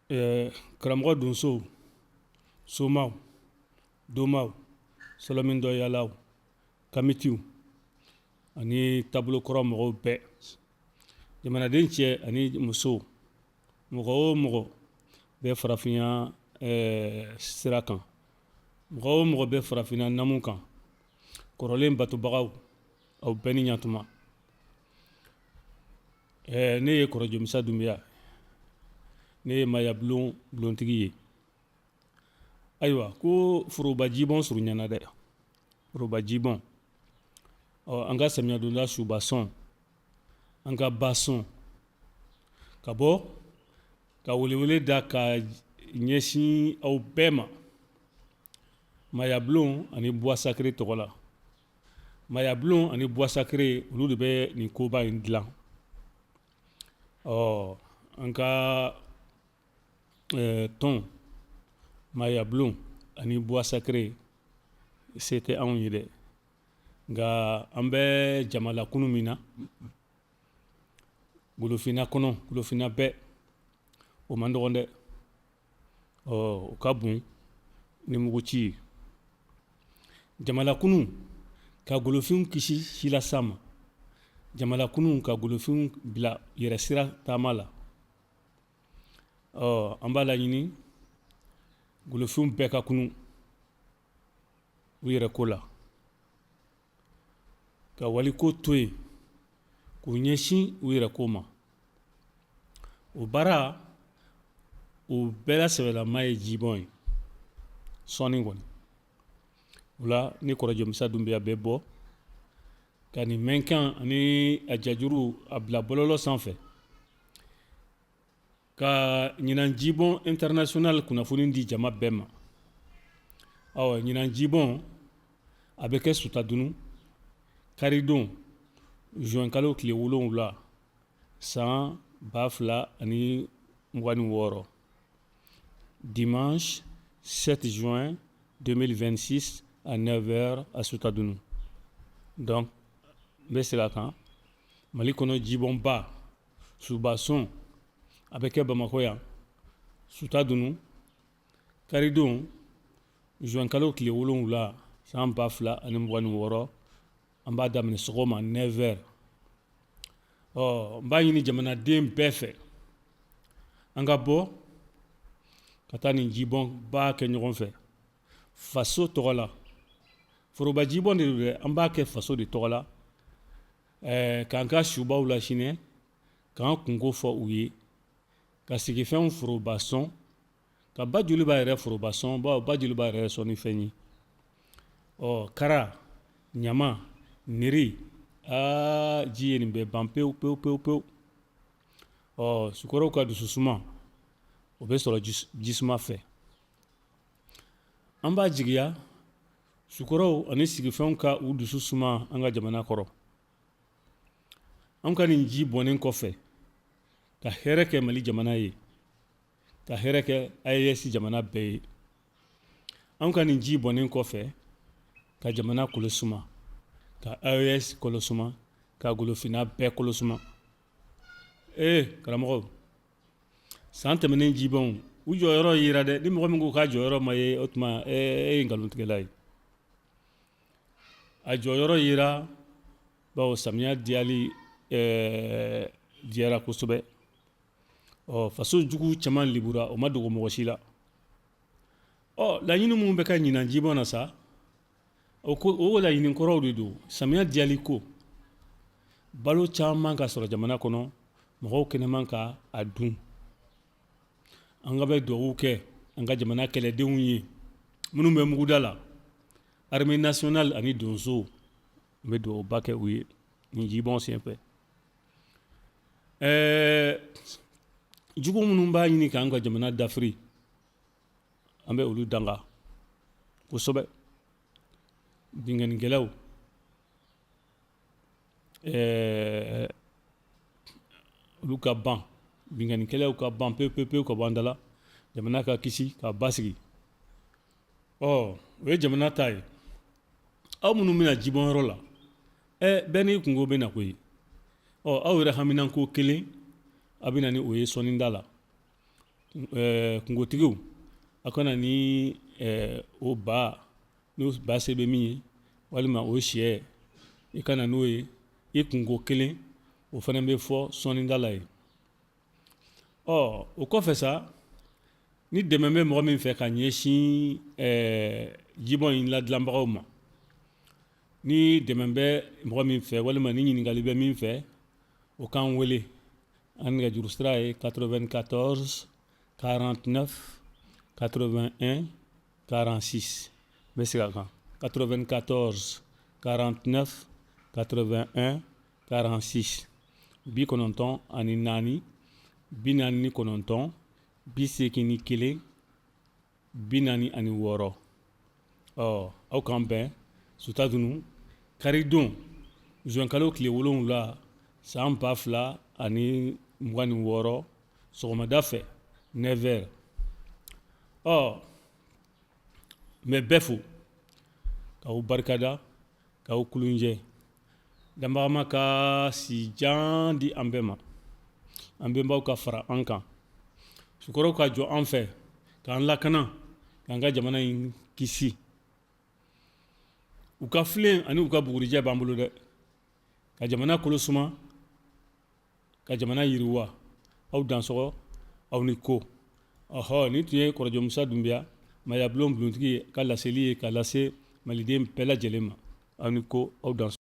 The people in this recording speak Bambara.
Karamɔgɔ donsow, somaw, domaw, sɔlɔmindɔyalaw, kamitiw ani taabolo kɔrɔ mɔgɔw bɛɛ, jamanaden cɛ ani musow, mɔgɔ o mɔgɔ bɛ farafinya sira kan, mɔgɔ o mɔgɔ bɛ farafinna namu kan, kɔrɔlen batobagaw, aw bɛɛ ni ɲatuma. Ne ye kɔrɔ Jomisa Dunbiya, ne ye maayabulon bulontigi ye. Ayiwa, ko foroba jibɔn surunyana dɛ, foroba jibɔn. Ɔ, an ka samiyɛdonda suba sɔn, an ka ba sɔn, ka bɔ ka welewele da ka ɲɛsin aw bɛɛ ma maayabulon ani bois sacré tɔgɔ la. Maayabulon ani bois sacré, olu de bɛ nin koba in dilan. Ɔ, an ka tɔn maayabulon ani bois sacré, se tɛ anw ye dɛ, nka an bɛ jamalakunu min na golofinna kɔnɔ, golofinna bɛɛ, o man dɔgɔn dɛ. Ɔ, o ka bon ni muguci ye. Jamalakunu ka golofinw kisi silasa ma, jamalakunu ka golofinw bila yɛrɛ sira taama la. Ɔ, an b'a laɲini golofinw bɛɛ ka kunu u yɛrɛ ko la, ka waliko to yen k'u ɲɛsin u yɛrɛ ko ma. O baara, o bɛɛ la sɛbɛlama ye jibɔn ye sɔnni kɔni. O la, ni kɔrɔ Jomisa Dunbiya bɛ bɔ ka nin mɛnkan ani a jajuru a bila bɔlɔlɔ sanfɛ ka ɲinan jibɔn international kunnafoni di jama bɛɛ ma. Ɔ, ɲinan jibɔn a bɛ kɛ Sutadunu karidon, juin kalo tile 7, san 2026, dimanche 7 juin 2026 à 9h à Sutadunu. Donc n bɛ segin a kan, Mali kɔnɔ jibɔnba subason a bɛ kɛ Bamakɔ yan Sutadunu karidon, juin kalo tile 7, san 2026. An b'a daminɛ sɔgɔma 9h. Ɔ, n b'a ɲini jamanaden bɛɛ fɛ, an ka bɔ ka taa nin jibɔnba kɛ ɲɔgɔn fɛ faso tɔgɔ la. Foroba jibɔn de don dɛ, an b'a kɛ faso de tɔgɔ la, k'an ka subaw lasinɛ, k'an kunko fɔ u ye, ka sigifɛnw foroba sɔn, ka ba joliba yɛrɛ foroba sɔn, bawo ba joliba yɛrɛ sɔn ni fɛn ye. Ɔ, kara, ɲama, niri, aa, ji ye nin bɛɛ ban pewu pewu pewu pewu. Ɔ, sukɔrɔw ka dususuma, o bɛ sɔrɔ jisuma fɛ. An b'a jigiya sukɔrɔw ani sigifɛnw ka u dusu suma an ka jamana kɔrɔ. An ka nin ji bɔnnen kɔfɛ ka hɛrɛ kɛ Mali jamana ye, ka hɛrɛ kɛ AES jamana bɛɛ ye. An ka nin ji bɔnnen kɔfɛ ka jamana kolo suma, ka AES kolo suma, ka golofinna bɛɛ kolo suma. Ee karamɔgɔ, san tɛmɛnen jibɔnw, u jɔyɔrɔ yera dɛ. Ni mɔgɔ min ko k'a jɔyɔrɔ ma ye, o tuma e ye nkalontigɛla ye. A jɔyɔrɔ yera, bawo samiya diyali diyara kosɛbɛ. Ɔ, faso jugu caman libura, o ma dogo mɔgɔ si la. Ɔ, laɲini minnu bɛ ka ɲinan jibɔn na sa, o ko o laɲini kɔrɔw de don. Samiya diyali ko, balo caman ka sɔrɔ jamana kɔnɔ, mɔgɔw kɛnɛman ka a dun. An ka bɛ dugawu kɛ an ka jamana kɛlɛdenw ye minnu bɛ muguda la, armée nationale ani donsow. N bɛ dugawuba kɛ u ye nin jibɔn senfɛ. Ɛɛ, jugu minnu b'a ɲini k'an ka jamana dafiri, an bɛ olu danga kosɛbɛ. Binkannikɛlaw, ɛɛ, olu ka ban, binkannikɛlaw ka ban pewu pewu pewu ka bɔ an da la, jamana ka kisi ka basigi. Ɔ, o ye jamana ta ye. Aw minnu bɛna jibɔnyɔrɔ la, ɛ, bɛɛ n'i kunko bɛ na koyi. Ɔ, aw yɛrɛ haminanko kelen, a bɛ na ni o ye sɔnida la. Kungotigiw, aw ka na ni o ba, n'o ba se bɛ min ye, walima o sɛ, i ka na n'o ye i kunko kelen. O fana bɛ fɔ sɔnida la ye. Ɔ, o kɔfɛ sa, ni dɛmɛ bɛ mɔgɔ min fɛ ka ɲɛsin jibɔn in ladilanbagaw ma, ni dɛmɛ bɛ mɔgɔ min fɛ, walima ni ɲininkali bɛ min fɛ, o k'an wele. An nɛgɛjuru sira ye 94 49 81 46. N bɛ segin a kan: 94 49 81 46. 94 49 81 46. Ɔ, aw k'an bɛn Sutadunu karidon, zuwɛnkalo tile 7, san 2026, sɔgɔmada fɛ, 9 heures. Ɔ, n bɛ bɛɛ fo k'aw barikada, k'aw kulunjɛ. Danbagama ka si jan di an bɛɛ ma, an bɛnbaw ka fara an kan, sukɔrɔw ka jɔ an fɛ k'an lakana, k'an ka jamana in kisi. U ka filen ani u ka bugurijɛ b'an bolo dɛ, ka jamana kolo suma, ka jamana yiriwa. Aw dansɔgɔ, aw ni ko. Ɔhɔ, nin tun ye Kɔrɔjɔ Musa Dunbiya, Mayabulon bulontigi ka laseli ye, ka lase maliden bɛɛ lajɛlen ma. Aw ni ko, aw dansɔgɔ.